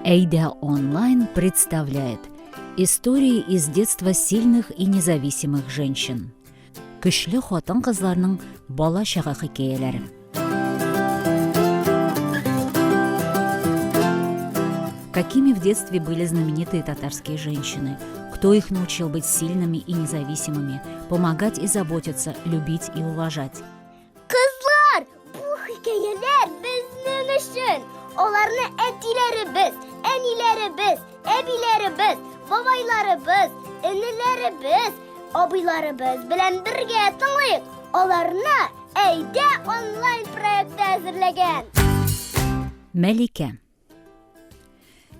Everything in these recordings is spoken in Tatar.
Әйдә онлайн представляет Истории из детства сильных и независимых женщин. Көчле хатын-кызларның бала чага хикәяләре. Какими в детстве были знаменитые татарские женщины? Кто их научил быть сильными и независимыми, помогать и заботиться, любить и уважать? Кызлар, бу хикәяләр безнең өчен. Аларны әтиләребез, әниләребез, әбиләребез, бабайларыбыз, энеләребез, абыйларыбыз белән бергә тыңлыйк. Аларны Әйдә онлайн проекты әзерләгән. Мәликә.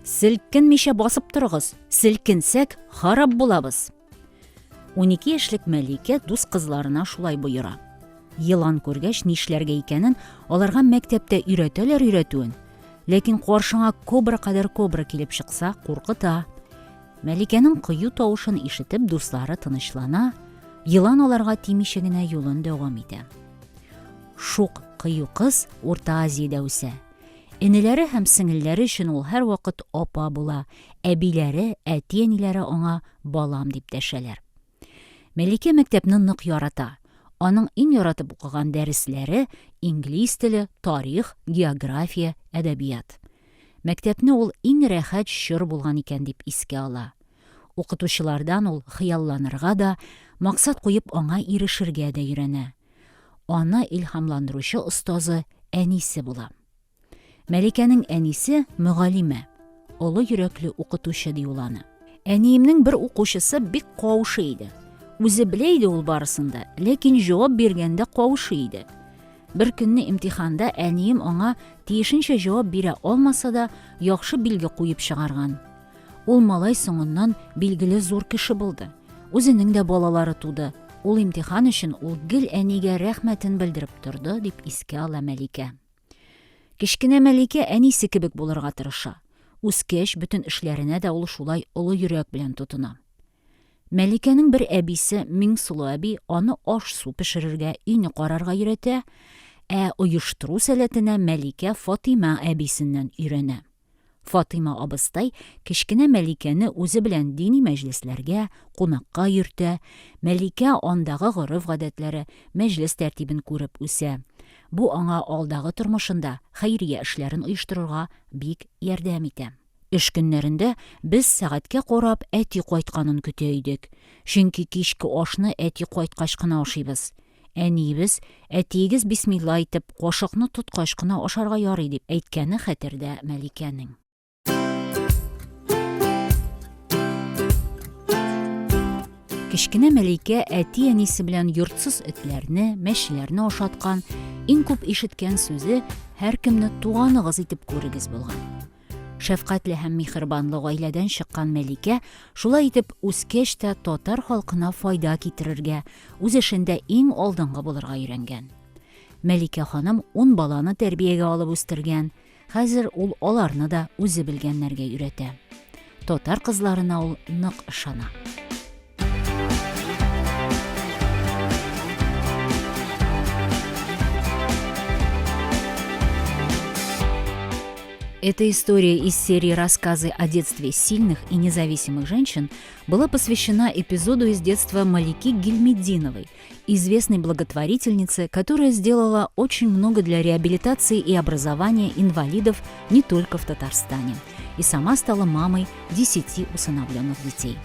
Селкенмичә басып торыгыз, селкенсәк, харап булабыз. 12 яшьлек Мәликә дус кызларына шулай боера. Елан күргәч, нишләргә икәнен аларга мәктәптә өйрәтәләр өйрәтүен. Ләкин каршыңа кобра кадәр кобра килеп чыкса, куркыта. Мәликәнең кыю тавышын ишетеп, дуслары тынычлана, елан аларга тимичә генә юлын дәвам итә. Шук кыю кыз Урта Азиядә үсә. Энеләре һәм сеңелләре өчен ул һәрвакыт апа була, әбиләре, әти-әниләре аңа балам дип дәшәләр. Мәликә мәктәпне нык ярата. Аның иң яратып укыган дәресләре, инглиз теле, тарих, география, әдәбият. Мәктәпне ул иң рәхәт чор булган икән дип искә ала. Укытучылардан ул хыялланырга да, максат куеп аңа ирешергә дә өйрәнә. Аны илһамландыручы остазы әнисе була. Мәликәнең әнисе мөгаллимә, олы йөрәкле укытучы ди ул аны. Әниемнең бер укучысы бик каушый иде. Үзе белә иде ул барысын да, ләкин җавап биргәндә каушый иде. Бер көнне имтиханда әнием аңа тиешенчә җавап бирә алмаса да, яхшы билге куеп чыгарган. Ул малай соңыннан билгеле зур кеше булды. Үзенең дә балалары туды. Ул имтихан өчен ул гел әнигә рәхмәтен белдереп торды, дип искә ала Мәликә. Кечкенә Мәликә әнисе кебек булырга тырыша. Үскәч, бөтен эшләренә дә ул шулай олы йөрәк белән тотына. Мәликәнең бер әбисе Миңсылу әби аны аш-су пешерергә, өйне карарга өйрәтә, ә оештыру сәләтенә Мәликә Фатыйма әбисеннән өйрәнә. Фатыйма абыстай кечкенә Мәликәне үзе белән дини мәҗлесләргә, кунакка йөртә, Мәликә андагы гореф-гадәтләре, мәҗлес тәртибен күреп үсә. Бу аңа алдагы тормышында хәйрия эшләрен оештырырга бик ярдәм итә. Эш көннәрендә без сәгатькә карап әти кайтканын көтә идек. Чөнки кичке ашны әти кайткач кына ашыйбыз. Әниебез, Әтиегез бисмилла әйтеп, кашыкны тоткач кына ашарга ярый, дип әйткәне хәтердә Мәликәнең. Кечкенә Мәликә әти-әнисе белән йортсыз этләрне, мәчеләрне ашаткан, иң күп ишеткән сүзе, һәркемне туганыгыз итеп күрегез булган. Шәфкатьле һәм миһербанлы гаиләдән чыккан Мәликә шулай итеп үскәч тә татар халкына файда китерергә, үз эшендә иң алдынгы булырга өйрәнгән. Мәликә ханым ун баланы тәрбиягә алып үстергән, хәзер ул аларны да үзе белгәннәргә өйрәтә. Татар кызларына ул нык ышана. Эта история из серии «Рассказы о детстве сильных и независимых женщин» была посвящена эпизоду из детства Малики Гильмединовой, известной благотворительнице, которая сделала очень много для реабилитации и образования инвалидов не только в Татарстане, и сама стала мамой 10 усыновленных детей.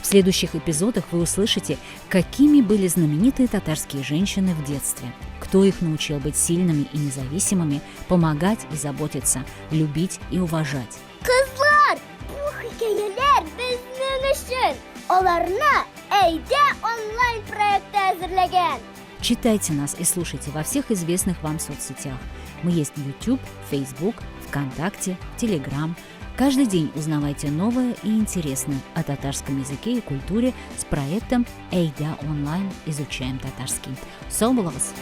В следующих эпизодах вы услышите, какими были знаменитые татарские женщины в детстве, кто их научил быть сильными и независимыми, помогать и заботиться, любить и уважать. Кызлар, бу хикәяләр безнең өчен. Аларны Әйдә онлайн проекты әзерләгән. Читайте нас и слушайте во всех известных вам соцсетях. Мы есть в YouTube, Facebook, ВКонтакте, Telegram. Каждый день узнавайте новое и интересное о татарском языке и культуре с проектом «Эйда онлайн. Изучаем татарский». Сау булыгыз!